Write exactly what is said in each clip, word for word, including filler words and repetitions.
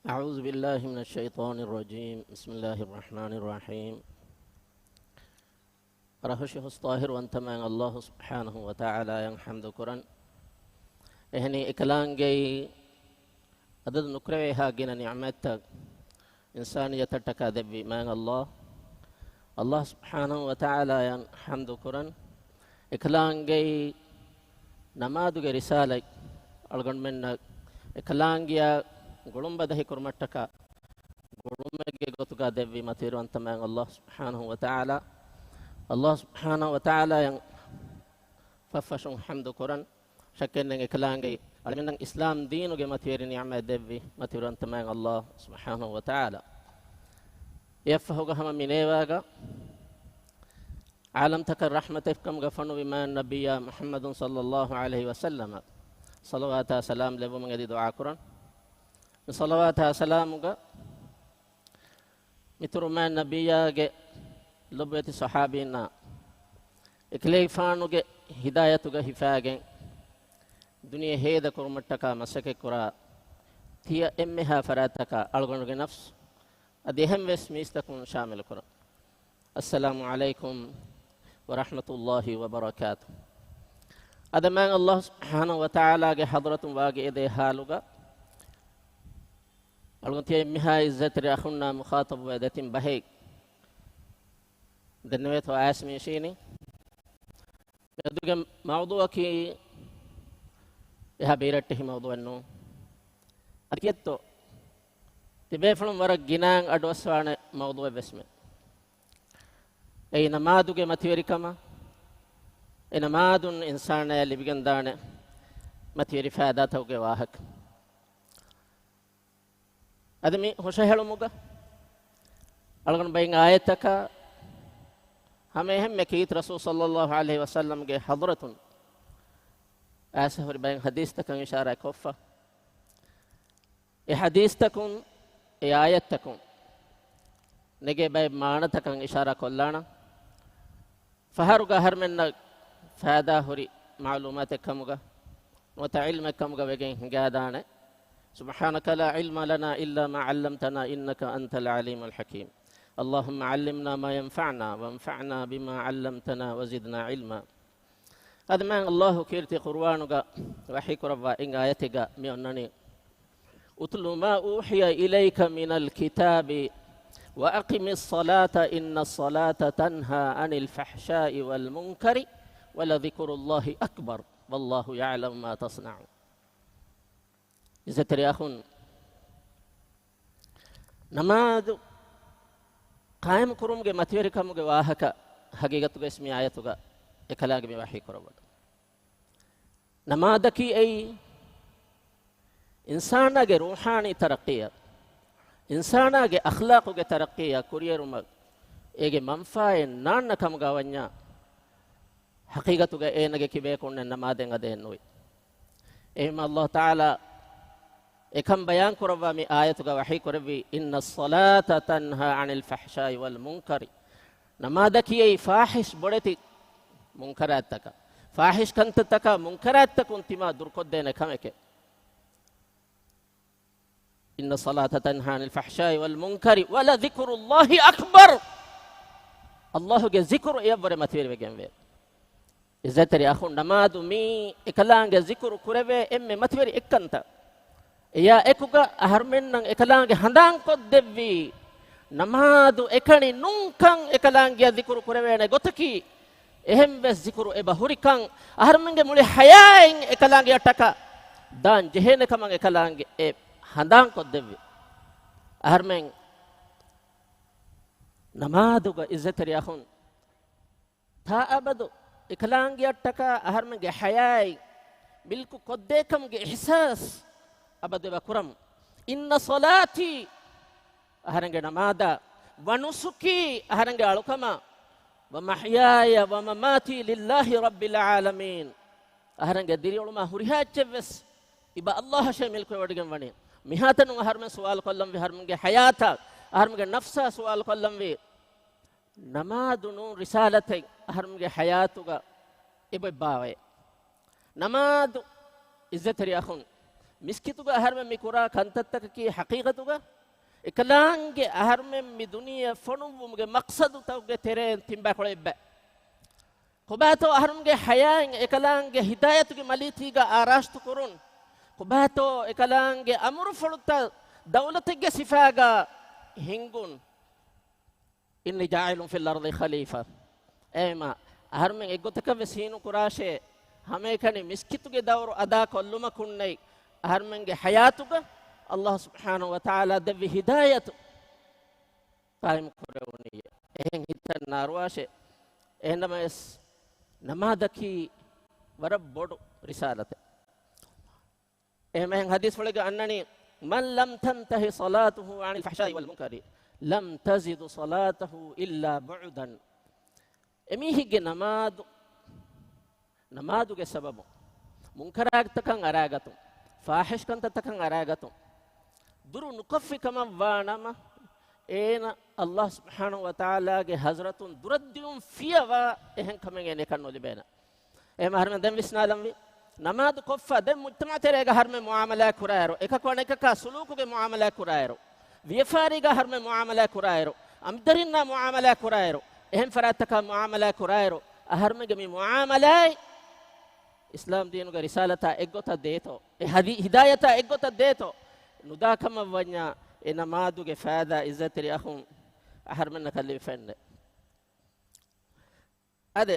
أعوذ بالله من الشيطان الرجيم. بسم الله الرحمن الرحيم. ރަހުށި ހުސް ޠާހިރުވަންތަމާ އައްލާހު ސުބްޙާނަހު ވަތަޢާލާއަށް ޙަމްދު ކުރަން. އެހެނީ އެކަލާނގެއީ އަދަދު ނުކުރެވޭހާ ގިނަ ނިޢުމަތްތައް އިންސާނިއްޔަތަށްޓަކާ ދެއްވި މާތް އައްލާހް، އައްލާހް ސުބްޙާނަހު ވަތަޢާލާއަށް ޙަމްދު ކުރަން. އެކަލާނގެއީ ނަމާދުގެ ރިސާލަތް އަޅުގަނޑުމެންނަށް އެކަލާނގެއާ ގުޅުން ބަދަހި ކުރުމަށްޓަކާ ގުޅުމެއްގެ ގޮތުގަ ދެއްވި މަތިވެރިވަންތަ މާތް އައްލާހް ސުބްޙާނަހު ވަތަޢާލާ. އައްލާހް ސުބްޙާނަހު ވަތަޢާލާއަށް ފަށްފަށުން ޙަމްދު ކުރަން. ޝައްކެއްނެތް އެކަލާނގެ އަޅަމެންނަށް އިސްލާމް ދީނުގެ މަތިވެރި ނިޢުމަތް ދެއްވި މަތިވެރިވަންތަ މާތް އައްލާހް ސުބްޙާނަހު ވަތަޢާލާ. އެއަށްފަހުގަ ހަމަ މިނޭވާގަ ޢާލަމްތަކަށް ރަޙްމަތެއްކަމުގަ ފޮނުވި މާތް ނަބިއްޔާ މުޙައްމަދު ޞައްލައްލާހު ޢަލައިހި ވަސައްލަމަށް ޞަލަވާތާ ސަލާމް ލެއްވުމުގެ ދުޢާ ކުރަން. މި ޞަލަވާތާ ސަލާމުގަ މިތުރު މާތް ނަބިއްޔާގެ ލޮބުވެތި ޞަޙާބީންނާ އެކަލޭގެފާނުގެ ހިދާޔަތުގަ ހިފާގެން ދުނިޔެ ހޭދަ ކުރުމަށްޓަކާ މަސައްކަތްކުރާ ތިޔަ އެންމެހާ ފަރާތްތަކާ އަޅުގަނޑުގެ ނަފްސު އަދި އެހެން ވެސް މީސްތަކުން ޝާމިލު ކުރަން. އައްސަލާމު ޢަލައިކުމް ވަރަޙްމަތުﷲި ވަބަރަކާތު. އަދި މާތް އައްލާހް ސުބްޙާނަހު ވަތަޢާލާގެ ޙަޟްރަތުން ވާގި އެދޭ ޙާލުގަ އަޅުގަނޑު ތިޔަ އެންމެހާ އިއްޒަތްތެރި އަޚުންނާ މުޚާޠަބުވެ ދެތިން ބަހެއް ދެންނެވޭތޯ އައިސް މި އިށީނީ. މިއަދުގެ މައުޟޫޢަކީ އެހާ ބޭރައްޓެހި މައުޟޫޢެއް ނޫން. އަދި ކިއެއްތޯ ތިބޭފުޅުން ވަރަށް ގިނައިން އަޑުއައްސަވާނެ މައުޟޫޢެއް ވެސްމެ. އެއީ ނަމާދުގެ މަތިވެރިކަމަށް، އެ ނަމާދުން އިންސާނާއަށް ލިބިގެންދާނެ މަތިވެރި ފައިދާތަކުގެ ވާހަކަ. އަދި މި ހުށަހެޅުމުގަ އަޅުގަނޑު ބައިން އާޔަތަކާ ހަމަ އެހެންމެ ކީރިތި ރަސޫލު ޞައްލައްލާހު ޢަލައިހި ވަސައްލަމްގެ ޙަޟްރަތުން އައިސް ހުރި ބައެއް ޙަދީޘްތަކަށް އިޝާރާތް ކޮށްފަ. އެ ޙަދީޘްތަކުން، އެ އާޔަތްތަކުން ނެގޭ ބައެއް މާނަތަކަށް އިޝާރާ ކޮށްލާނަން. ފަހަރުގަ އަހަރުމެންނަށް ފައިދާ ހުރި މަޢުލޫމާތެއް ކަމުގަ ނުވަތަ ޢިލްމެއް ކަމުގަ ވެގެން ހިނގާދާނެ. سبحانك لا علم لنا إلا ما علمتنا إنك أنت العليم الحكيم. اللهم علمنا ما ينفعنا وانفعنا بما علمتنا وزدنا علما. އަދި މާތް އައްލާހު ކީރިތި ޤުރުއާނުގަ ވަޙީ ކުރައްވާ އެއް އާޔަތެއްގަ މި އޮންނަނީ، اتل ما أوحي إليك من الكتاب وأقم الصلاة إن الصلاة تنهى عن الفحشاء والمنكر ولذكر الله أكبر والله يعلم ما تصنعون. އިއްޒަތްތެރި އަޚުން، ނަމާދު ޤާއިމު ކުރުމުގެ މަތިވެރިކަމުގެ ވާހަކަ ހަގީގަތުގައި މި އާޔަތުގަ އެކަލާނގެ މި ވަޙީ ކުރައްވަން. ނަމާދަކީ އެއީ އިންސާނާގެ ރޫޙާނީ ތަރައްޤީއަށް، އިންސާނާގެ އަޚްލާޤުގެ ތަރައްޤީއަށް ކުރިއެރުމަށް އޭގެ މަންފާއެއް ނާންނަ ކަމުގަ ވަންޏާ، ޙަޤީޤަތުގަ އޭނަގެ ކިބަޔަކު އޮންނަ ނަމާދެއް އަދައެއް ނުވި. އެހެންމަ އައްލާހު ތަޢާލާ އެކަން ބަޔާން ކުރައްވާ މި އާޔަތުގަ ވަޙީ ކުރެއްވީ، إن الصلاة تنهى عن الفحشاء والمنكر. ނަމާދަކީ އެއީ ފާޙިޝް ބޮޑެތި މުންކަރާތްތަކާ، ފާޙިޝް ކަންތައްތަކާ މުންކަރާތްތަކުން ތިމާ ދުރުކޮށްދޭނެ ކަމެކޭ. إن الصلاة تنهى عن الفحشاء والمنكر ولذكر الله أكبر. އައްލާހުގެ ޒިކުރު އެޔަށްވުރެ މަތިވެރިވެގެންވޭ. އިއްޒަތްތެރި އަޚުން، ނަމާދު މީ އެކަލާނގެ ޒިކުރު ކުރެވޭ އެންމެ މަތިވެރި އެއްކަންތައް. އެޔާ އެކުގަ އަހަރުމެންނަށް އެކަލާނގެ ހަނދާންކޮށްދެއްވީ، ނަމާދު އެކަނި ނޫންކަން އެކަލާނގެއަށް ޒިކުރު ކުރެވޭނެ ގޮތަކީ، އެހެންވެސް ޒިކުރު އެބަ ހުރިކަން، އަހަރުމެންގެ މުޅި ޙަޔާތް އެކަލާނގެއަށްޓަކާ ދާން ޖެހޭނެ ކަމަށް އެކަލާނގެ އެ ހަނދާންކޮށްދެއްވި. އަހަރުމެން ނަމާދުގަ އިއްޒަތްތެރި އަޚުން، ތާއަބަދު އެކަލާނގެއަށްޓަކާ އަހަރުމެންގެ ޙަޔާތް މިލްކު ކޮށްދޭކަމުގެ އިޙްސާސް އަބަދު އެބަ ކުރަމު. إن صلاتي، އަހަރެންގެ ނަމާދާ، ونسكي، އަހަރެންގެ އަޅުކަމާ، ومحياي ومماتي لله رب العالمين، އަހަރެންގެ ދިރިއުޅުމާ ހުރިހާ އެއްޗެއްވެސް އިބަ އައްލާހަށޭ މިލްކުވެވޮޑިގެން ވަނީ. މިހާތަނުން އަހަރުމެން ސުވާލު ކޮށްލަންވީ، އަހަރުމެންގެ ޙަޔާތާ، އަހަރުމެންގެ ނަފްސާ ސުވާލު ކޮށްލަންވީ، ނަމާދު ނޫން ރިސާލަތެއް އަހަރުމެންގެ ޙަޔާތުގަ އެބޮތްބާވައޭ؟ ނަމާދު އިއްޒަތްތެރި އަޚުން، މިސްކިތުގަ އަހަރުމެން މި ކުރާ ކަންތައްތަކަކީ ޙަޤީޤަތުގަ އެކަލާނގެ އަހަރުމެން މި ދުނިޔެއަށް ފޮނުއްވުމުގެ މަޤްޞަދުތަކުގެ ތެރެއިން ތިންބައިކުޅަ އެއްބައި. ކޮބާތޯ އަހަރުމެންގެ ޙަޔާތް އެކަލާނގެ ހިދާޔަތުގެ މަލީތީގަ އާރާސްތު ކުރުން؟ ކޮބާތޯ އެކަލާނގެ އަމުރުފުޅުތައް ދައުލަތެއްގެ ސިފާގަ ހިންގުން؟ إني جاعل في الأرض خليفة. އެހެންމަ އަހަރުމެން އެއްގޮތަކަށް ވެސް ހީނުކުރާށޭ، ހަމައެކަނި މިސްކިތުގެ ދައުރު އަދާ ކޮށްލުމަކުންނެތް އަހަރުމެންގެ ޙަޔާތުގަ ﷲ ސުބްޙާނަހޫ ވަތަޢާލާ ދެއްވި ހިދާޔަތު ޤާއިމު ކުރެވުނީ. އެހެން ހިތަށް ނާރުވާށޭ. އެހެންނަމަވެސް ނަމާދަކީ ވަރަށް ބޮޑު ރިސާލަތެއް. އެހެން ޙަދީޘްފުޅެއްގަ އަންނަނީ، من لم تنته صلاته عن الفحشاء والمنكر لم تزد صلاته إلا بعدا. އެމީހެއްގެ ނަމާދު، ނަމާދުގެ ސަބަބުން މުންކަރާތްތަކަށް އަރާގަތުން، ފާޙިޝް ކަންތައްތަކަށް އަރާގަތުން ދުރު ނުކޮށްފި ކަމަށް ވާނަމަ، އޭނަ ﷲ ސުބްޙާނަހޫ ވަތަޢާލާގެ ޙަޟްރަތުން ދުރަށްދިއުން ފިޔަވާ އެހެން ކަމެއް އޭނަ އެކަށް ނުލިބޭނެ. އެހެން އަހަރުމެން ދެން ވިސްނާލަންވީ، ނަމާދު ކޮށްފަ ދެން މުޖްތަމަޢު ތެރޭގަ އަހަރުމެން މުޢާމަލާތް ކުރާއިރު، އެކަކު އަނެކަކާ ސުލޫކުގެ މުޢާމަލާތް ކުރާއިރު، ވިޔަފާރީގަ އަހަރުމެން މުޢާމަލާތް ކުރާއިރު، އަނބިދަރިންނާ މުޢާމަލާތް ކުރާއިރު، އެހެން ފަރާތްތަކާ މުޢާމަލާތް ކުރާއިރު، އަހަރުމެންގެ މި މުޢާމަލާތް އިސްލާމް ދީނުގެ ރިސާލަތާ އެއްގޮތަށް ދޭތޯ، އެ ހަދީ-، ހިދާޔަތާ އެއްގޮތަށް ދޭތޯ، ނުދާ ކަމަށް ވަންޏާ އެ ނަމާދުގެ ފައިދާ އިއްޒަތްތެރި އަޚުން އަހަރުމެންނަކަށް ލިބިފައެއްނެތް. އާދެ،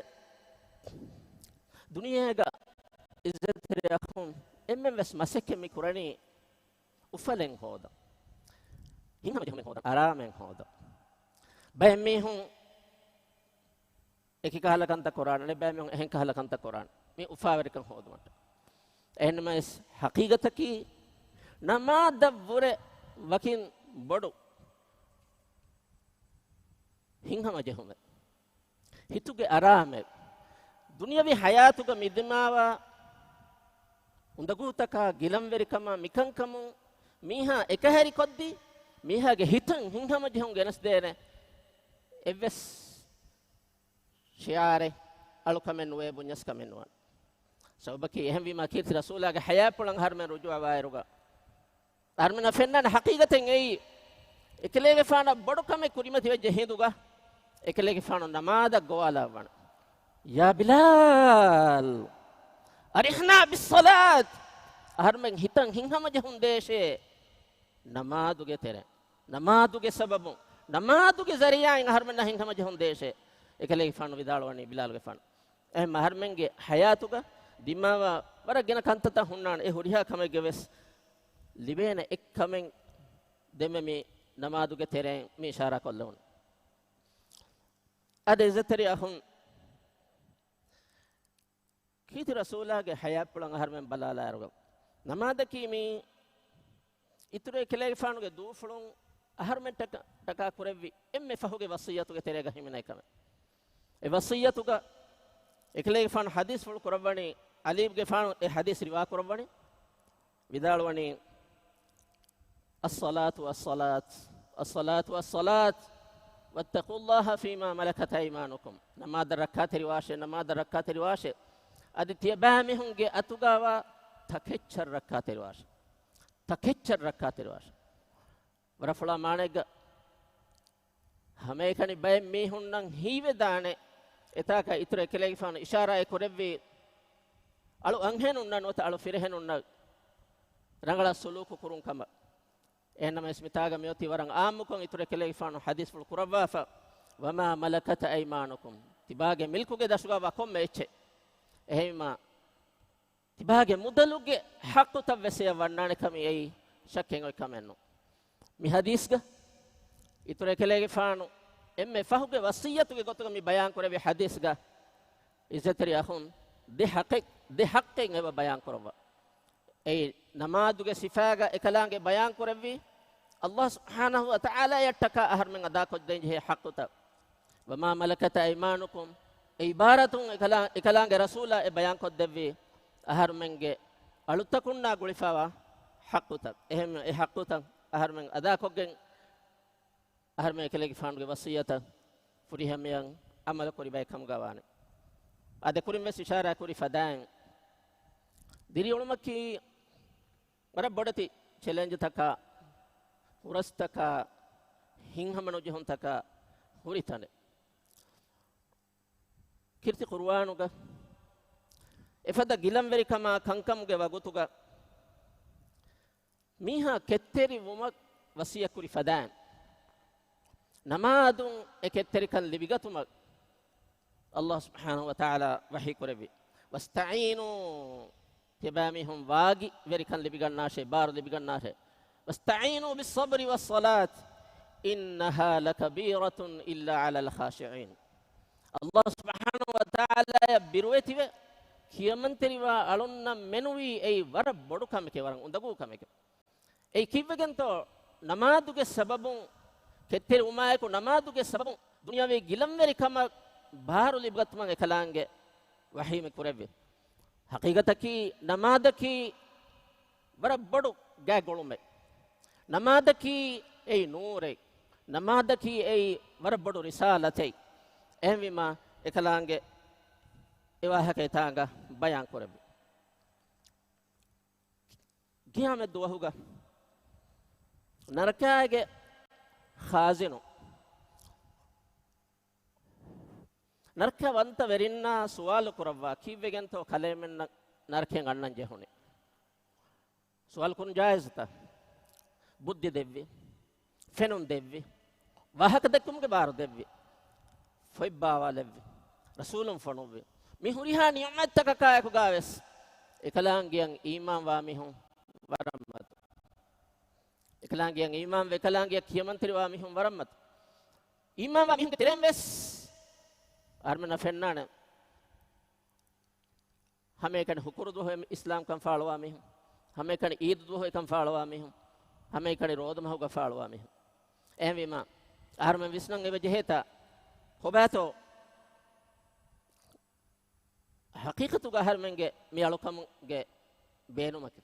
ދުނިޔޭގަ އިއްޒަތްތެރި އަޚުން އެންމެން ވެސް މަސައްކަތް މި ކުރަނީ އުފަލެއް ހޯދަން، ހިތްހަމަޖެހުމެއް ހޯދަން، އަރާމެއް ހޯދަން. ބައެއް މީހުން އެކި ކަހަލަ ކަންތައް ކުރާނެ، ބައެއް މީހުން އެހެން ކަހަލަ ކަންތައް ކުރާނެ، މި އުފާވެރިކަން ހޯދުމަށްޓަކައި. އެހެންނަމަވެސް ޙަޤީޤަތަކީ ނަމާދަށްވުރެ ވަކިން ބޮޑު ހިތްހަމަޖެހުމެއް، ހިތުގެ އަރާމެއް، ދުނިޔަވީ ޙަޔާތުގަ މިދިމާވާ އުނދަގޫތަކާ ގިލަންވެރިކަމާ މިކަންކަމުން މީހާ އެކަހެރިކޮށްދީ، މީހާގެ ހިތަށް ހިތްހަމަޖެހުން ގެނެސްދޭނެ އެއްވެސް ޝިޢާރެއް އަޅުކަމެއް ނުވޭ، ބުންޏަސްކަމެއް ނުވާނެ. ސަބަބަކީ އެހެންވީމާ ކީރިތި ރަސޫލާގެ ޙަޔާތްޕުޅަށް އަހަރުމެން ރުޖޫޢަވާއިރުގަ އަހަރުމެންނަށް ފެންނާނެ ޙަޤީޤަތެއް އެއީ. އެކަލޭގެފާނަށް ބޮޑު ކަމެއް ކުރިމަތިވެއްޖެ ހިނދުގަ، އެކަލޭގެފާނު ނަމާދަށް ގޮވާލާވާނެ. يا بلال أرحنا بالصلاة. އަހަރުމެން ހިތަށް ހިތްހަމަޖެހުން ދޭށޭ ނަމާދުގެ ތެރެ، ނަމާދުގެ ސަބަބުން، ނަމާދުގެ ޒަރީޢާއިން އަހަރުމެންނަށް ހިތްހަމަޖެހުން ދޭށޭ. އެކަލޭގެފާނު ވިދާޅުވަނީ ބިލާލުގެފާނު. އެހެން އަހަރުމެންގެ ޙަޔާތުގަ ދިމާވާ ވަރަށް ގިނަ ކަންތައްތައް ހުންނާނެ. އެ ހުރިހާ ކަމެއްގެ ވެސް ލިބޭނެ އެއްކަމެއް ދެންމެ މި ނަމާދުގެ ތެރެއިން މި އިޝާރާ ކޮށްލެވުނު. އަދި އިއްޒަތްތެރި އަޚުން، ކީރިތި ރަސޫލާގެ ޙަޔާތްޕުޅަށް އަހަރުމެން ބަލާލާއިރުގަ، ނަމާދަކީ މީ އިތުރު އެކަލޭގެފާނުގެ ދޫފުޅުން އަހަރުމެން ޓަކަ-، ޓަކާ ކުރެއްވި އެންމެ ފަހުގެ ވަޞިއްޔަތުގެ ތެރޭގަ ހިމެނޭ ކަމެއް. އެ ވަޞިއްޔަތުގަ އެކަލޭގެފާނު ޙަދީޘްފުޅު ކުރައްވަނީ، ޢަލީގެފާނު އެ ޙަދީޘް ރިވާ ކުރައްވަނީ، ވިދާޅުވަނީ، الصلاة والصلاة، الصلاة والصلاة، واتقوا الله فيما ملكت أيمانكم. ނަމާދަށް ރައްކާތެރިވާށޭ، ނަމާދަށް ރައްކާތެރިވާށޭ. އަދި ތިޔަބައިމީހުންގެ އަތުގަވާ ތަކެއްޗަށް ރައްކާތެރިވާށޭ. ތަކެއްޗަށް ރައްކާތެރިވާށޭ. ވަރަށް ފުޅާ މާނައެއްގަ ހަމައެކަނި ބައެއް މީހުންނަށް ހީވެދާނެ އެތާކަށް އިތުރަށް އެކަލޭގެފާނު އިޝާރާތް ކުރެއްވީ، އަޅު އަންހެނުންނަށް ނުވަތަ އަޅު ފިރިހެނުންނަށް ރަނގަޅަށް ސުލޫކު ކުރުން ކަމަށް. އެހެންނަމަވެސް މިތާގަ މިއޮތީ ވަރަށް ޢާއްމުކޮށް އިތުރަށް އެކަލޭގެފާނު ޙަދީޘްފުޅު ކުރައްވާފަ، وما ملكت أيمانكم، ތިބާގެ މިލްކުގެ ދަށުގަވާ ކޮންމެ އެއްޗެއް. އެހެންވީމާ، ތިބާގެ މުދަލުގެ ޙައްޤުތައް ވެސް އެޔަށް ވަންނާނެ ކަމީ އެއީ ޝައްކެއް އޮތް ކަމެއް ނޫން. މި ޙަދީޘްގަ އިތުރަށް އެކަލޭގެފާނު އެންމެ ފަހުގެ ވަޞިއްޔަތުގެ ގޮތުގަ މި ބަޔާން ކުރެއްވި ޙަދީޘްގަ އިއްޒަތްތެރި އަޚުން ދެ ޙައްޤެއް، ދެ ޙައްޤެއް އެބަ ބަޔާން ކުރައްވާ. އެއީ، ނަމާދުގެ ސިފާގަ އެކަލާނގެ ބަޔާން ކުރެއްވީ، ﷲ ސުބްޙާނަހޫ ވަތަޢާލާޔަށްޓަކާ އަހަރުމެން އަދާކޮށްދޭން ޖެހޭ ޙައްޤުތައް. وما ملكت أيمانكم، އެ ޢިބާރަތުން އެކަލާ-، އެކަލާނގެ ރަސޫލާ އެ ބަޔާން ކޮށްދެއްވީ، އަހަރުމެންގެ އަޅުތަކުންނާ ގުޅިފަވާ ޙައްޤުތައް. އެހެން އެ ޙައްޤުތައް އަހަރުމެން އަދާކޮށްގެން، އަހަރުމެން އެކަލޭގެފާނުގެ ވަޞިއްޔަތަށް ފުރިހަމަޔަށް ޢަމަލު ކުރި ބައެއް ކަމުގަ ވާނެ. އާދެ، ކުރިން ވެސް އިޝާރާ ކުރި ފަދައިން، ދިރިއުޅުމަކީ ވަރަށް ބޮޑެތި ޗެލެންޖްތަކާ، ހުރަސްތަކާ، ހިތްހަމަނުޖެހުންތަކާ ހުރި ތަނެއް. ކީރިތި ޤުރުއާނުގަ އެފަދަ ގިލަންވެރިކަމާ ކަންކަމުގެ ވަގުތުގަ މީހާ ކެތްތެރިވުމަށް ވަޞިއްޔަތްކުރި ފަދައިން، ނަމާދުން އެ ކެތްތެރިކަން ލިބިގަތުމަށް ﷲ ސުބްޙާނަހޫ ވަތަޢާލާ ވަޙީ ކުރެއްވި. "ވަސްތަޢީނޫ"، ތިޔަބައިމީހުން ވާގިވެރިކަން ލިބިގަންނާށޭ، ބާރު ލިބިގަންނާށޭ. "ވަސްތަޢީނޫ ބިއްޞަބްރި ވައްޞަލާތް، އިންނަހާ ލަކަބީރަތުން އިއްލާ ޢަލަލް ޚާޝިޢީން." ﷲ ސުބްޙާނަހޫ ވަތަޢާލާއަށް ބިރުވެތިވެ، ކިޔަމަންތެރިވާ އަޅުންނަށް މެނުވީ އެއީ ވަރަށް ބޮޑު ކަމެކޭ، ވަރަށް އުނދަގޫ ކަމެކޭ. އެއީ ކީއްވެގެންތޯ؟ ނަމާދުގެ ސަބަބުން، ކެތްތެރިވުމާއެކު ނަމާދުގެ ސަބަބުން ދުނިޔަވީ ގިލަންވެރިކަމަށް ބާރު ލިބިގަތުމަށް އެކަލާނގެ ވަޙީމެ ކުރެއްވި. ޙަޤީޤަތަކީ ނަމާދަކީ ވަރަށް ބޮޑު ގާތްގުޅުމެއް. ނަމާދަކީ އެއީ ނޫރެއް. ނަމާދަކީ އެއީ ވަރަށް ބޮޑު ރިސާލަތެއް. އެހެންވީމާ، އެކަލާނގެ އެ ވާހަކަ އެތާނގަ ބަޔާން ކުރެއްވި. ޤިޔާމަތް ދުވަހުގަ ނަރަކާގެ ޚާޒިނު، ނަރަކަވަންތަ ވެރިންނާ ސުވާލު ކުރައްވާ، ކީއްވެގެންތޯ ކަލޭމެންނަށް ނަރަކައިން އަންނަން ޖެހުނީ؟ ސުވާލު ކުރުން ޖާއިޒުތަ؟ ބުއްދި ދެއްވި، ފެނުން ދެއްވި، ވާހަކަ ދެއްކުމުގެ ބާރު ދެއްވި، ފޮތް ބާވާލެއްވި، ރަސޫލުން ފޮނުއްވި. މި ހުރިހާ ނިޢުމަތްތަކަކާއެކުގަވެސް އެކަލާނގެއަށް އީމާންވާ މީހުން ވަރަށް މަދު. އެކަލާނގެއަށް އީމާންވެ، އެކަލާނގެއަށް ކިޔަމަންތެރިވާ މީހުން ވަރަށް މަދު. އީމާންވާ މީހުންގެ ތެރެއިން ވެސް އަހަރުމެންނަށް ފެންނާނެ، ހަމައެކަނި ހުކުރު ދުވަހު އިސްލާމްކަން ފާޅުވާ މީހުން، ހަމައެކަނި އީދު ދުވަހު އެކަން ފާޅުވާ މީހުން، ހަމައެކަނި ރޯދަމަހުގަ ފާޅުވާ މީހުން. އެހެންވީމާ، އަހަރުމެން ވިސްނަން އެބަ ޖެހޭތާ، ކޮބާތޯ ޙަޤީޤަތުގަ އަހަރުމެންގެ މި އަޅުކަމުގެ ބޭނުމަކީ؟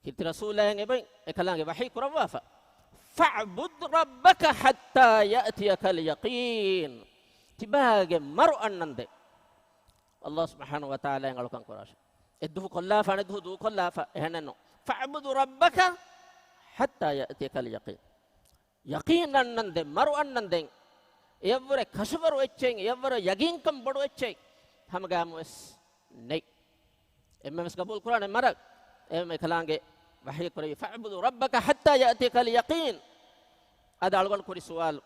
ކީރިތި ރަސޫލާއަށް އެބައި އެކަލާނގެ ވަޙީ ކުރައްވާފަ، "ފައްބުދް ރައްބަކަ ޙައްތާ ޔައްތިޔަކަލް ޔަޤީން." ތިބާގެ މަރު އަންނަންދެން ﷲ ސުބްޙާނަހޫ ވަތަޢާލާއަށް އަޅުކަން ކުރާށޭ. އެއްދުވަހު ކޮށްލާފަ، އަނެއްދުވަހު ދޫކޮށްލާފަ، އެހެނެއްނު. "ފައްބުދް ރައްބަކަ ޙައްތާ ޔައްތިޔަކަލް ޔަޤީން." ޔަޤީން އަންނަންދެން، މަރު އަންނަންދެން، އެޔަށްވުރެ ކަށަވަރު އެއްޗެއް، އެޔަށްވުރެ ޔަގީންކަން ބޮޑު އެއްޗެއް ހަމަގައިމުވެސް ނެތް. އެންމެންވެސް ގަބޫލު ކުރާނެ މަރަށް. އެހެންވެ ކަލާނގެ ވަޙީ ކުރެއްވި، "ފައްބުދު ރައްބަކަ ޙައްތާ ޔައްތިޔަކަލް ޔަޤީން." އަދި އަޅުގަނޑު ކުރި ސުވާލު،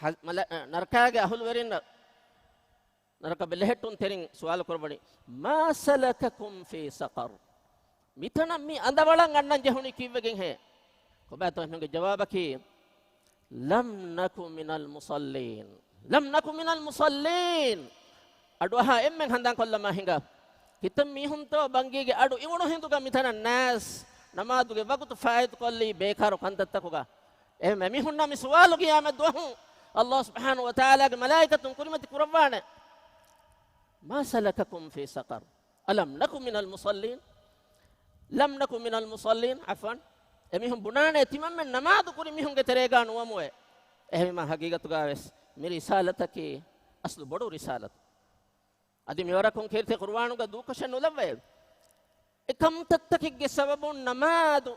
ހަ-، މަލަ-، ނަރަކާގެ އަހުލުވެރިންނަށް، ނަރަކަ ބެލެހެއްޓުންތެރިން ސުވާލު ކުރައްވަނީ، "مَا سَلَكَكُمْ فِي سَقَرَ؟" މިތަނަށް މި އަނދަވަޅަށް އަންނަން ޖެހުނީ ކީއްވެގެންހޭ؟ ކޮބާތޯ އެމީހުންގެ ޖަވާބަކީ، "لَمْ نَكُ مِنَ الْمُصَلِّينَ." لَمْ نَكُ مِنَ الْمُصَلِّينَ. އަޑުއަހާ އެންމެން ހަނދާންކޮށްލަމާ ހިނގާ. ކިތަންމެ މީހުންތޯ ބަންގީގެ އަޑު އިވުނު ހިނދުގަ މިތަނަށް ނާސް، ނަމާދުގެ ވަގުތު ފާއިތުކޮށްލީ ބޭކާރު ކަންތައްތަކުގަ. އެހެން އެމީހުންނަށް މި ސުވާލު ޤިޔާމަތް ދުވަހު ﷲ ސުބްޙާނަހޫ ވަތަޢާލާގެ މަލާއިކަތުން ކުރިމަތި ކުރައްވާނެ. "مَا سَلَكَكُمْ فِي سَقَرَ؟ أَلَمْ نَكُ مِنَ الْمُصَلِّينَ؟ لَمْ نَكُ مِنَ الْمُصَلِّينَ." ޢަފްވަން، އެމީހުން ބުނާނެ ތިމަންމެން ނަމާދު ކުރި މީހުންގެ ތެރޭގާ ނުވަމުވެ. އެހެންވީމާ ހަގީގަތުގަވެސް މި ރިސާލަތަކީ އަސްލު ބޮޑު ރިސާލަތު. އަދި މިވަރަކުން ކީރިތި ޤުރުއާނުގަ ދޫކޮށެއް ނުލައްވައެވެ. އެ ކަންތައްތަކެއްގެ ސަބަބުން ނަމާދު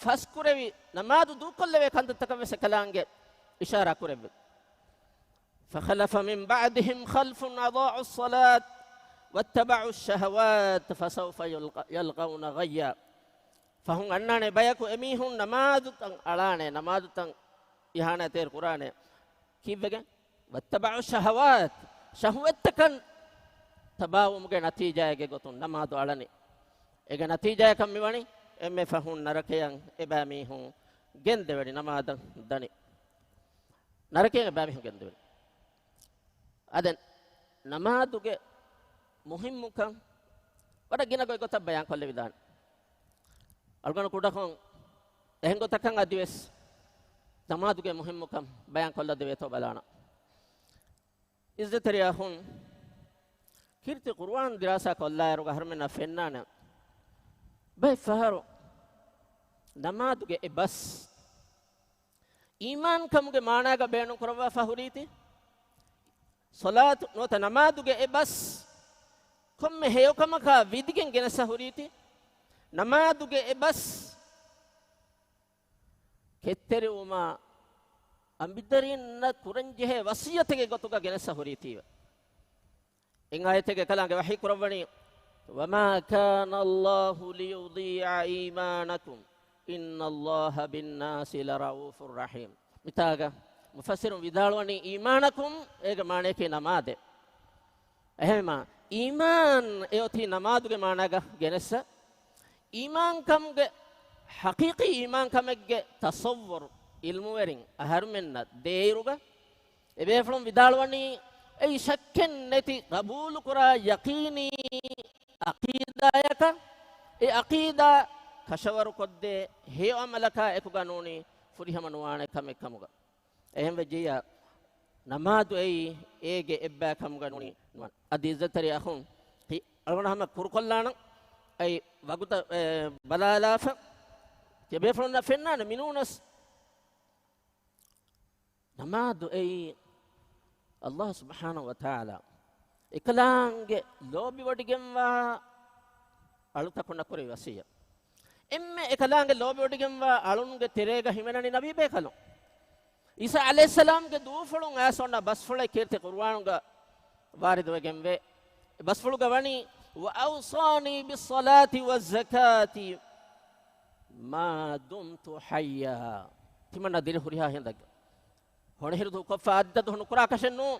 ފަސްކުރެވި، ނަމާދު ދޫކޮށްލެވޭ ކަންތައްތަކަށް ވެސް އެކަލާނގެ އިޝާރާ ކުރެއްވި. "فَخَلَفَ مِنْ بَعْدِهِمْ خَلْفٌ أَضَاعُوا الصَّلَاةَ وَاتَّبَعُوا الشَّهَوَاتِ فَسَوْفَ يَلْقَ-، يَلْقَوْنَ غَيًّا." ފަހުން އަންނާނެ ބަޔަކު އެމީހުން ނަމާދުތައް އަޅާނެ، ނަމާދުތައް އިހާނާތެރި ކުރާނެ. ކީއްވެގެން؟ "وَاتَّبَعُوا الشَّهَوَاتِ." ޝަހުވަތްތަކަށް ތަބާވުމުގެ ނަތީޖާއެއްގެ ގޮތުން ނަމާދު އަޅަނީ. އޭގެ ނަތީޖާއަކަށް މިވަނީ އެންމެ ފަހުން ނަރަކަޔަށް އެބައިމީހުން ގެންދެވެނީ، ނަމާދަށް ދަނީ. ނަރަކަޔަށް އެބައިމީހުން ގެންދެވެނީ. އަދެން ނަމާދުގެ މުހިއްމުކަން ވަރަށް ގިނަ ގޮތް ގޮތަށް ބަޔާން ކޮށްލެވިދާނެ. އަޅުގަނޑު ކުޑަކޮށް އެހެން ގޮތަކަށް އަދިވެސް ނަމާދުގެ މުހިއްމުކަން ބަޔާން ކޮށްލަ ދެވޭތޯ ބަލާނަން. ޢިއްޒަތްތެރި އަޚުން، ކީރިތި ޤުރުއާން ދިރާސާ ކޮށްލާއިރު އަހަރުމެންނަށް ފެންނާނެ، ބައެއް ފަހަރު ނަމާދުގެ އެ ބަސް އީމާން ކަމުގެ މާނާގަ ބޭނުން ކުރައްވާފަ ހުރީތީ، ޞަލާތު ނުވަތަ ނަމާދުގެ އެ ބަސް ކޮންމެ ހެޔޮކަމަކާ ވިދިގެން ގެނެސްފަ ހުރީތީ، ނަމާދުގެ އެ ބަސް ކެތްތެރިވުމާ އަނބިދަރީންނަށް ކުރަންޖެހޭ ވަޞިއްޔަތެއްގެ ގޮތުގަ ގެނެއްސަ ހުރީތީވެ. އެއް އާޔަތެއްގެ ކަލާނގެ ވަޙީ ކުރައްވަނީ، وما كان الله ليضيع إيمانكم إن الله بالناس لرءوف رحيم. މިތާގަ މުފައްސިރުން ވިދާޅުވަނީ إيمانكم، އޭގެ މާނަޔަކީ ނަމާދެއް. އެހެންވީމާ، އީމާން އެއޮތީ ނަމާދުގެ މާނާގަ ގެނެއްސަ. އީމާންކަމުގެ، ޙަޤީޤީ އީމާންކަމެއްގެ ތަޞައްވުރު ޢިލްމުވެރިން އަހަރުމެންނަށް ދޭއިރުގަ، އެބޭފުޅުން ވިދާޅުވަނީ، އެއީ ޝައްކެއް ނެތި ޤަބޫލުކުރާ ޔަޤީނީ ޢަޤީދާއަކަށް، އެ ޢަޤީދާ ކަށަވަރުކޮށްދޭ ހެޔޮ ޢަމަލަކާ އެކުގަ ނޫނީ ފުރިހަމަ ނުވާނެ ކަމެއް ކަމުގަ. އެހެންވެއްޖިއްޔާ، ނަމާދު އެއީ އޭގެ އެއްބައި ކަމުގަ ނޫނީ ނުވާނެ. އަދި އިއްޒަތްތެރި އަޚުން، އަޅުގަނޑު ހަމަ ކުރުކޮށްލާނަން، އެއީ ވަގުތަށް، އެ، ބަލާލާފަ، ތިޔަބޭފުޅުންނަށް ފެންނާނެ މިނޫނަސް. ނަމާދު އެއީ ﷲ ސުބްޙާނަހޫ ވަތަޢާލާ އެކަލާނގެ ލޯބިވޮޑިގެންވާ އަޅުތަކުންނަށް ކުރެވި ވަޞިއްޔަތް. އެންމެ އެކަލާނގެ ލޯބިވޮޑިގެންވާ އަޅުންގެ ތެރޭގަ ހިމެނެނީ ނަބީބޭކަލުން. ޢީސާ ޢަލައިހިއްސަލާމްގެ ދޫފުޅުން އައިސް އޮންނަ ބަސްފުޅެއް ކީރިތި ޤުރުއާނުގަ ވާރިދުވެގެންވޭ. ބަސްފުޅުގަ ވަނީ، وأوصاني بالصلاة والزكاة ما دمت حيا. ތިމަންނަ ދިރި ހުރިހާ ހިނދެއްގަ. ހޮނިހިރު ދުވަހު ކޮށްފަ އަދި ދުވަހު ނުކުރާކަށެއް ނޫން.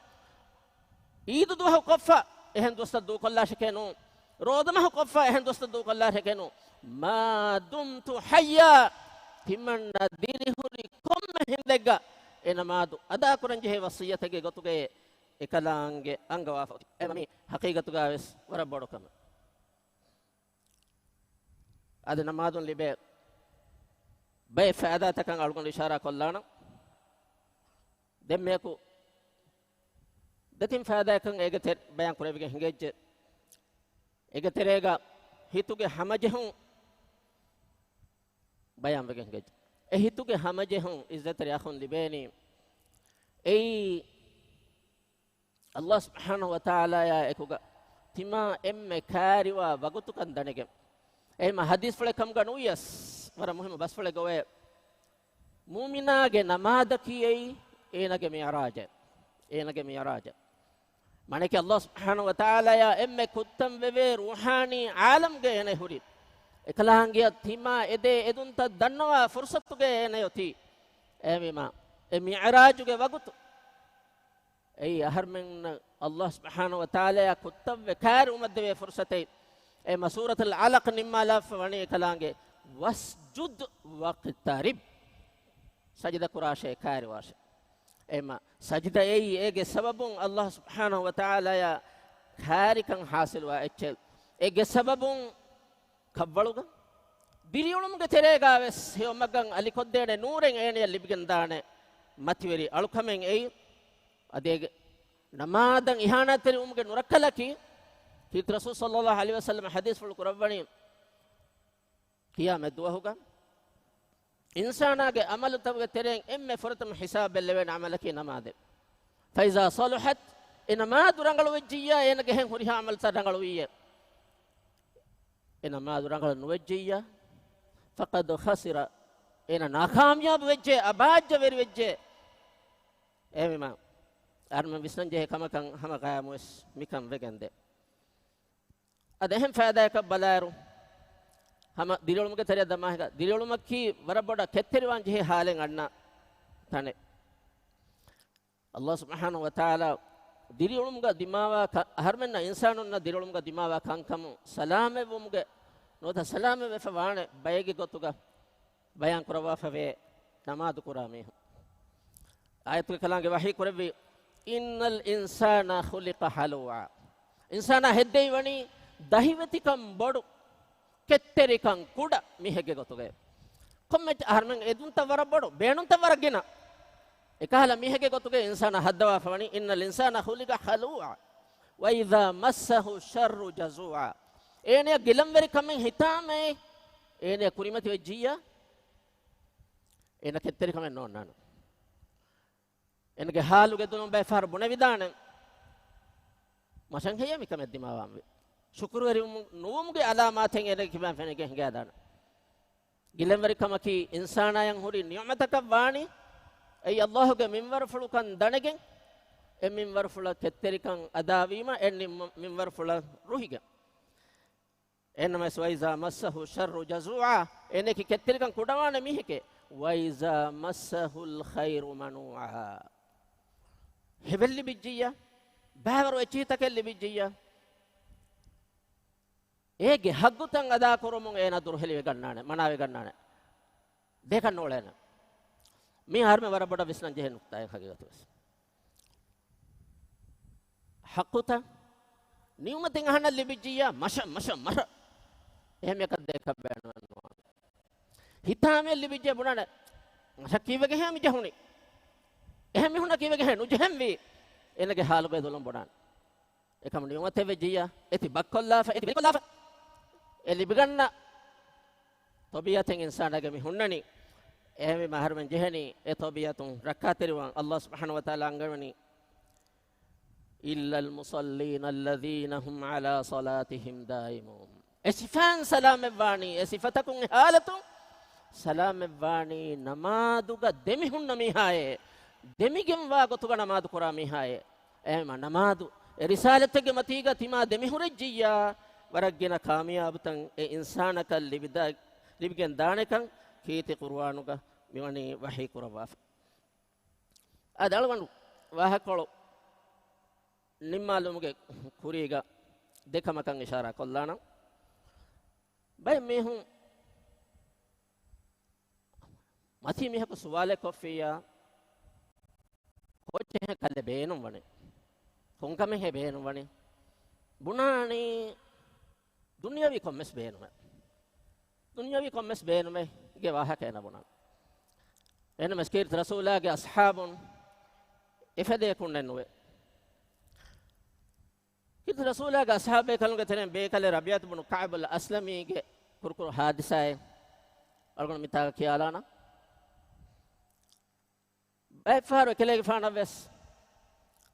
ޢީދު ދުވަހު ކޮށްފަ އެހެން ދުވަސްތައް ދޫކޮށްލާށެކޭ ނޫން. ރޯދަމަހު ކޮށްފަ އެހެން ދުވަސްތައް ދޫކޮށްލާށެކޭ ނޫން. ما دمت حيا. ތިމަންނަ ދިރިހުރި ކޮންމެ ހިނދެއްގަ އެ ނަމާދު އަދާކުރަންޖެހޭ ވަޞިއްޔަތެއްގެ ގޮތުގައޭ އެކަލާނގެ އަންގަވާފަ އޮތީ. އެމަ މީ ޙަޤީޤަތުގަ ވެސް ވަރަށް ބޮޑު ކަމެއް. އަދި ނަމާދުން ލިބޭ ބައެއް ފައިދާތަކަށް އަޅުގަނޑު އިޝާރާ ކޮށްލާނަން. ދެން މިޔަކު ދެތިން ފައިދާއަކަށް އޭގެ ތެ-، ބަޔާން ކުރެވިގެން ހިނގައްޖެ. އޭގެ ތެރޭގަ ހިތުގެ ހަމަޖެހުން ބަޔާންވެގެން ހިނގައްޖެ. އެ ހިތުގެ ހަމަޖެހުން އިއްޒަތްތެރި އަޚުން ލިބޭނީ އެއީ ﷲ ސުބްޙާނަހޫ ވަތަޢާލާއާ އެކުގަ ތިމާ އެންމެ ކައިރިވާ ވަގުތުކަން ދަނެގެން. އެހެންމަ ޙަދީޘްފުޅެއް ކަމުގަ ނުވިޔަސް، ވަރަށް މުހިއްމު ބަސްފުޅެއްގަ އޮވޭ. މުއުމިނާގެ ނަމާދަކީ އެއީ އޭނަގެ މިޢުރާޖެއް. އޭނަގެ މިޢުރާޖެއް. މާނައަކީ ﷲ ސުބްޙާނަހޫ ވަތަޢާލާއާ އެންމެ ކުއްތަންވެވޭ ރޫޙާނީ ޢާލަމްގަ އޭނަ ހުރީ. އެކަލާނގެއަށް ތިމާ އެދޭ އެދުންތައް ދަންނަވާ ފުރުޞަތުގައޭ އޭނަ އޮތީ. އެހެންވީމާ، އެ މިޢުރާޖުގެ ވަގުތު އެއީ އަހަރުމެންނަށް ﷲ ސުބްޙާނަހޫ ވަތަޢާލާއާ ކުއްތަންވެ ކައިރިވުމަށްދެވޭ ފުރުޞަތެއް. އެ މަ ސޫރަތުލް ޢަލަޤް ނިންމާލާފަ ވަނީ އެކަލާނގެ، واسجد واقترب. ސަޖިދަ ކުރާށޭ، ކައިރިވާށޭ. އެމަ ސަޖިދަ އެއީ އޭގެ ސަބަބުން ﷲ ސުބްޙާނަހޫ ވަތަޢާލާއާ ކައިރިކަން ޙާޞިލުވާ އެއްޗެއް. އޭގެ ސަބަބުން ކަށްވަޅުގަ ދިރިއުޅުމުގެ ތެރޭގަ ވެސް ހެޔޮމަގަށް އަލިކޮށްދޭނެ ނޫރެއް އޭނަޔަށް ލިބިގެންދާނެ މަތިވެރި އަޅުކަމެއް އެއީ. އަދި އޭގެ ނަމާދަށް އިހާނާތެރިވުމުގެ ނުރައްކަލަކީ، ކީރިތި ރަސޫލު ޞައްލައްލާހު ޢަލައިހި ވަސައްލަމަ ޙަދީޘްފުޅު ކުރައްވަނީ، ޤިޔާމަތް ދުވަހުގަ އިންސާނާގެ ޢަމަލުތަކުގެ ތެރެއިން އެންމެ ފުރަތަމަ ޙިސާބް ބެއްލެވޭނެ ޢަމަލަކީ ނަމާދެއް. فإذا صلحت، އެ ނަމާދު ރަނގަޅުވެއްޖިއްޔާ، އޭނަގެ ހެން ހުރިހާ ޢަމަލުތައް ރަނގަޅުވިއްޔޭ. އެ ނަމާދު ރަނގަޅަށް ނުވެއްޖިއްޔާ، فقد خسر، އޭނަ ނާކާމިޔާބު ވެއްޖެ، އަބާއްޖަވެރި ވެއްޖެ. އެހެންވީމާ، އަހަރުމެން ވިސްނަންޖެހޭ ކަމަކަށް ހަމަ ޤިޔާމަތްވެސް މިކަން ވެގެންދޭ. އަދި އެހެން ފައިދާއަކަށް ބަލާއިރު، ހަމަ ދިރިއުޅުމުގެ ތެރެއަށް ދަމާހިނގާ، ދިރިއުޅުމަކީ ވަރަށް ބޮޑަށް ކެތްތެރިވާން ޖެހޭ ޙާލެއް އަންނަ ތަނެއް. ﷲ ސުބްޙާނަހޫ ވަތަޢާލާ ދިރިއުޅުމުގަ ދިމާވާ ކަ-، އަހަރުމެންނަށް އިންސާނުންނަށް ދިރިއުޅުމުގަ ދިމާވާ ކަންކަމުން ސަލާމަތްވުމުގެ ނުވަތަ ސަލާމަތްވެފަ ވާނެ ބައެއްގެ ގޮތުގަ ބަޔާން ކުރައްވާފަވޭ ނަމާދު ކުރާ މީހުން. އާޔަތުގެ ކަލާނގެ ވަޙީ ކުރެއްވި، إن الإنسان خلق هلوعا. އިންސާނާ ހެއްދެވިވަނީ ދަހިވެތިކަން ބޮޑު، ކެތްތެރިކަން ކުޑަ މީހެއްގެ ގޮތުގައި. ކޮންމެ އަހަރުމެން އެދުންތައް ވަރަށް ބޮޑު، ބޭނުންތައް ވަރަށް ގިނަ. އެކަހަލަ މީހެއްގެ ގޮތުގައި އިންސާނާ ހައްދަވާފަ ވަނީ، إن الإنسان خلق هلوعا وإذا مسه الشر جزوعا. އޭނަޔަށް ގިލަންވެރިކަމެއް ހިތާމައެއް އޭނަޔަށް ކުރިމަތިވެއްޖިއްޔާ، އޭނަ ކެތްތެރިކަމެއް ނޯންނާނެ. އޭނަގެ ހާލުގެ ދުލުން ބައެއް ފަހަރު ބުނެވިދާނެ، މަށަށް ހެޔޭ މިކަމެއް ދިމާވާންވީ. ޝުކުރުވެރިވުމު-، ނުވުމުގެ އަލާމާތެއް އޭނަގެ ކިބައިން ފެނިގެން ހިނގައިދާނެ. ގިލަންވެރިކަމަކީ އިންސާނާޔަށް ހުރި ނިޢުމަތަކަށް ވާނީ، އެއީ އައްލާހުގެ މިންވަރުފުޅުކަން ދަނެގެން، އެ މިންވަރުފުޅަށް ކެތްތެރިކަން އަދާވީމަ، އެ ނިމް-، މިންވަރުފުޅަށް ރުހިގެން. އެހެންނަމަވެސް، "وَإِذَا مَسَّهُ الشَّرُّ جَزُوعًا"، އޭނައަކީ ކެތްތެރިކަން ކުޑަވާނެ މީހެކޭ. "وَإِذَا مَسَّهُ الْخَيْرُ مَنُوعًا". ހެވެއްލިބިއްޖިއްޔާ، ބައިވަރު އެއްޗިހިތަކެއް ލިބިއްޖިއްޔާ، އޭގެ ހައްގުތައް އަދާކުރުމުން އޭނާ ދުރުހެލިވެގަންނާނެ، މަނާވެގަންނާނެ، ދޭކަށް ނޫޅޭނެ. މީ އަހަރުމެން ވަރަށް ބޮޑަށް ވިސްނަން ޖެހޭ ނުކުތާއެއް ހަގީގަތުވެސް. ޙައްޤުތައް، ނިޢުމަތެއް އަހަންނަށް ލިބިއްޖިއްޔާ، މަށަށް، މަށަށް، މަށަށް. އެހެން އެކަށް ދޭކަށް ބޭނުމެއް ނުވާނެ. ހިތާމައެއް ލިބިއްޖެ ބުނާނެ، މަށަށް ކީއްވެގެންހޭ މި ޖެހުނީ؟ އެހެން މީހުންނަށް ކީއްވެގެންހޭ ނުޖެހެންވީ؟ އޭނަގެ ހާލުގައި ދުލުން ބުނާނެ. އެކަމު ނިޢުމަތެއް ވެއްޖިއްޔާ، އެ ތި ބައްކޮށްލާފަ، އެ ތި ބައްކޮށްލާފަ، އެ ލިބިގަންނަ ޠަބީޢަތެއް އިންސާނާގެ މި ހުންނަނީ. އެހެންވީމަ އަހަރުމެން ޖެހެނީ އެ ޠަބީޢަތުން ރައްކާތެރިވާން. އައްލާހު ސުބްޙާނަހު ވަތަޢާލާ އަންގަވަނީ، "إِلَّا الْمُصَلِّينَ الَّذِينَ هُمْ عَلَىٰ صَلَاتِهِمْ دَائِمُونَ." އެ ސިފައިން ސަލާމަތްވާނީ، އެ ސިފަތަކުން އެ ހާލަތުން ސަލާމަތްވާނީ ނަމާދުގަ ދެމިހުންނަ މީހާއޭ، ދެމިގެންވާ ގޮތުގަ ނަމާދު ކުރާ މީހާއޭ. އެހެންވީމަ ނަމާދު އެ ރިސާލަތެއްގެ މަތީގަ ތިމާ ދެމިހުރެއްޖިއްޔާ، ވަރަށް ގިނަ ކާމިޔާބުތައް އެ އިންސާނަކަށް ލިބިދާ-، ލިބިގެން ދާނެކަން ކީރިތި ޤުރުއާނުގަ މިވަނީ ވަޙީ ކުރައްވާފަ. އަދި އަޅުގަނޑު ވާހަކަކޮޅު ނިންމާލުމުގެ ކުރީގަ ދެ ކަމަކަށް އިޝާރާ ކޮށްލާނަން. ބައެއް މީހުން މަތީ މީހަކު ސުވާލެއް ކޮށްފިއްޔާ، ކޯއްޗެއްހޭ ކަލޭ ބޭނުންވަނީ؟ ކޮންކަމެއްހޭ ބޭނުންވަނީ؟ ބުނާނީ ދުނިޔަވީ ކޮންމެސް ބޭނުމެއް. ދުނިޔަވީ ކޮންމެސް ބޭނުމެއްގެ ވާހަކަ އޭނަ ބުނާނެ. އެހެންނަމަވެސް ކީރިތި ރަސޫލާގެ އަޞްޙާބުން އެފަދައަކުންނެއް ނުވޭ. ކީރިތި ރަސޫލާގެ އަޞްޙާބުބޭކަލުންގެ ތެރެއިން ބޭކަލެއް ރަބީޢަތު ބުނު ކަޢުބުލް އަސްލަމީގެ ކުރުކުރު ޙާދިސާއެއް އަޅުގަނޑު މިތާގަ ކިޔާލާނަން. ބައެއްފަހަރު އެކަލޭގެފާނަށްވެސް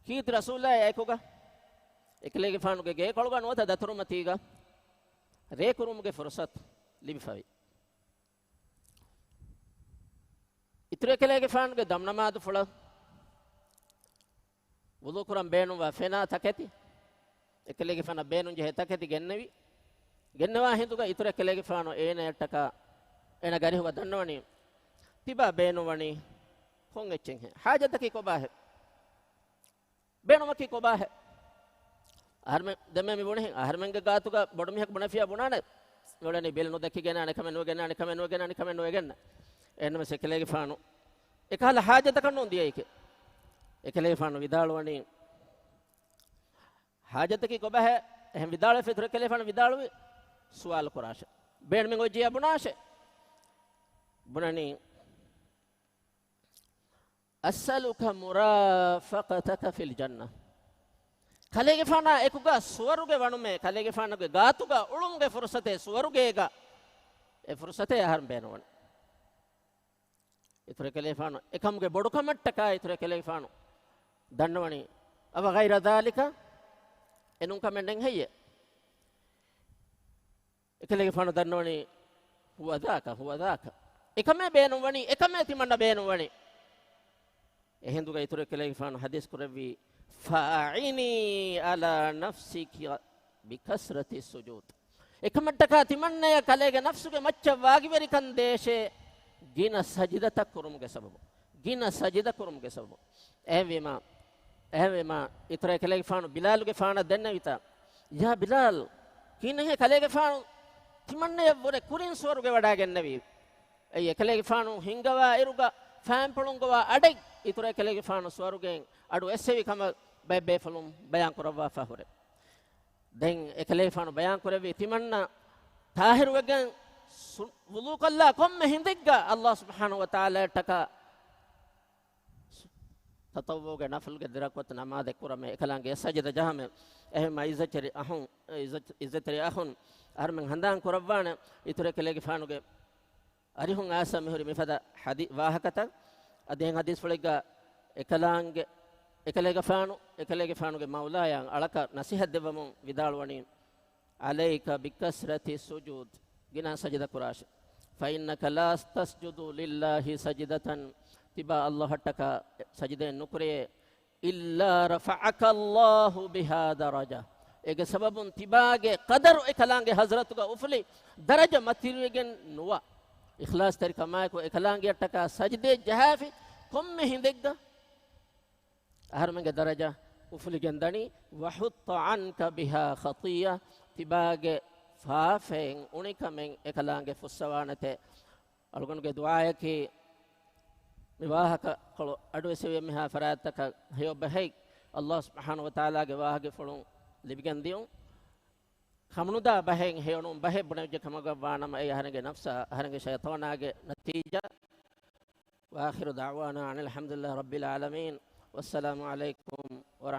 ކީރިތި ރަސޫލާއާ އެކުގަ އެކަލޭގެފާނުގެ ގޭކޮޅުގަ ނުވަތަ ދަތުރުމަތީގަ ރޭކުރުމުގެ ފުރުޞަތު ލިބިފަވި. އިތުރު އެކަލޭގެފާނުގެ ދަމުނަމާދުފުޅަށް ވުޟޫކުރަން ބޭނުންވާ ފެނާ ތަކެތި އެކަލޭގެފާނަށް ބޭނުންޖެހޭ ތަކެތި ގެންނެވި. ގެންނަވާ ހިނދުގަ އިތުރު އެކަލޭގެފާނު އޭނަޔަށްޓަކާ އޭނަގެ އަރިހުގަ ދަންނަވަނީ، ތިބާ ބޭނުންވަނީ ކޮން އެއްޗެއްހޭ؟ ޙާޖަތަކީ ކޮބާހޭ؟ ބޭނުމަކީ ކޮބާހޭ؟ އަހަރުމެން ދެންމެ މި ބުނެހެން، އަހަރުމެންގެ ގާތުގަ ބޮޑުމީހަކު ބުނެފިޔާ ބުނާނެ، އެއުޅެނީ ބިލް ނުދެއްކިގެން އަނެއްކަމެއް ނުވެގެން، އަނެއްކަމެއް ނުވެގެން، އަނެއްކަމެއް ނުވެގެން. އެހެންނަމަވެސް އެކަލޭގެފާނު އެކަހަލަ ޙާޖަތަކަށް ނޫން ދިޔައީކީ. އެކަލޭގެފާނު ވިދާޅުވަނީ، ޙާޖަތަކީ ކޮބާހޭ؟ އެހެން ވިދާޅުވެފަ އިތުރު އެކަލޭގެފާނު ވިދާޅުވި، ސުވާލު ކުރާށޭ. ބޭނުމެއް އޮތްޖިއްޔާ ބުނާށޭ. ބުނަނީ، "أَسْأَلُكَ مُرَافَقَتَكَ فِي الْجَنَّةِ." ކަލޭގެފާނާ އެކުގަ ސުވަރުގެ ވަނުމޭ، ކަލޭގެފާނުގެ ގާތުގަ އުޅުމުގެ ފުރުޞަތޭ، ސުވަރުގޭގަ އެ ފުރުޞަތޭ އަހަރުން ބޭނުންވަނީ. އިތުރު އެކަލޭގެފާނު އެކަމުގެ ބޮޑުކަމަށްޓަކާ އިތުރު އެކަލޭގެފާނު ދަންނަވަނީ، "أَوَغَيْرَ ذَلِكَ؟" އެ ނޫން ކަމެއް ނެތް ހެއްޔޭ؟ އެކަލޭގެފާނު ދަންނަވަނީ، "هُوَ ذَاكَ، هُوَ ذَاكَ." އެކަމޭ ބޭނުންވަނީ، އެކަމޭ ތިމަންނަ ބޭނުންވަނީ. އެހިނދުގަ އިތުރު އެކަލޭގެފާނު ޙަދީޘް ކުރެއްވީ، "فَأَعِنِي عَلَىٰ نَفْسِكِ بِكَثْرَةِ السُّجُودِ." އެކަމަށްޓަކާ ތިމަންނަޔަށް ކަލޭގެ ނަފްސުގެ މައްޗަށް ވާގިވެރިކަން ދޭށޭ، ގިނަ ސަޖިދަތައް ކުރުމުގެ ސަބަބު. ގިނަ ސަޖިދަ ކުރުމުގެ ސަބަބު. އެހެންވީމާ، އެހެންވީމާ، އިތުރަށް އެކަލޭގެފާނު ބިލާލުގެފާނަށް ދެންނެވިތާ، "ޔާ ބިލާލް، ކިހިނެއްހޭ ކަލޭގެފާނު ތިމަންނަޔަށްވުރެ ކުރިން ސުވަރުގެ ވަޑާގެންނެވީ؟" އެއީ އެކަލޭގެފާނު ހިންގަވާ އިރުގަ ފައިންޕުޅުން ގޮވާ އަޑެއް އިތުރަށް އެކަލޭގެފާނު ސުވަރުގެއިން އަޑު އެއްސެވި ކަމަށް ބައެއް ބޭފުޅުން ބަޔާން ކުރައްވާފާ ހުރޭ. ދެން އެކަލޭގެފާނު ބަޔާން ކުރެއްވީ، ތިމަންނަ ޠާހިރުވެގެން ސު-، ވުޟޫ ކޮށްލާ ކޮންމެ ހިނދެއްގަ ﷲ ސުބްޙާނަހޫ ވަތަޢާލާއަށްޓަކާ ތަޠައްވުޢުގެ ނަފުލުގެ ދެރަކުޢަތު ނަމާދެއް ކުރަމޭ، އެކަލާނގެ އެއް ސަޖިދަ ޖަހަމޭ. އެހެންމަ ޢިއްޒަތްތެރި އަޚުން، ޢިއްޒަތް-، ޢިއްޒަތްތެރި އަޚުން، އަހަރުމެން ހަނދާން ކުރައްވާނެ، އިތުރަށް އެކަލޭގެފާނުގެ އަރިހުން އާސާ މިހުރި މިފަދަ ޙަދީ-، ވާހަކަތައް. އަދި އެހެން ޙަދީޘްފުޅެއްގަ އެކަލާނގެ، އެކަލޭގެފާނު، އެކަލޭގެފާނުގެ މައުލާޔާ އަޅަކަށް ނަޞޭޙަތް ދެއްވަމުން ވިދާޅުވަނީ، "عَلَيْكَ بِكَثْرَةِ السُّجُودِ." ގިނަ ސަޖިދަ ކުރާށޭ. فإنك لا تسجد لله سجدة، ތިބާ ﷲ އަށްޓަކާ ސަޖިދައެއް ނުކުރެޔޭ، إلا رفعك الله بها درجة، އޭގެ ސަބަބުން ތިބާގެ ޤަދަރު އެކަލާނގެ ޙަޟްރަތުގަ އުފުލި، ދަރަޖަ މަތިވެގެން ނުވާ. އިޚްލާޞްތެރިކަމާއެކު އެކަލާނގެއަށްޓަކާ ސަޖިދައެއް ޖަހާފި ކޮންމެ ހިނދެއްގަ އަހަރުމެންގެ ދަރަޖަ އުފުލިގެން ދަނީ. وحط عنك بها خطية، ތިބާގެ ފާފައިން އުނިކަމެއް އެކަލާނގެ ފުއްސަވާނެތޭ. އަޅުގަނޑުގެ ދުޢާއަކީ މި ވާހަކަކޮޅު އަޑުއެސެވި މިހާ ފަރާތްތަކަށް ހެޔޮ ބަހެއް ﷲ ސުބްޙާނަހޫ ވަތަޢާލާގެ ވާހަކަފުޅުން ލިބިގެން ދިޔުން. ކަމުނުދާ ބަހެއް ހެޔޮނު ބަހެއް ބުނެވިއްޖެ ކަމަކަށްވާނަމަ، އެއީ އަހަރެންގެ ނަފްސާ އަހަރެންގެ ޝައިޠާނާގެ ނަތީޖާ. وآخر دعوانا أن الحمد لله رب العالمين. والسلام عليكم ورحمة الله.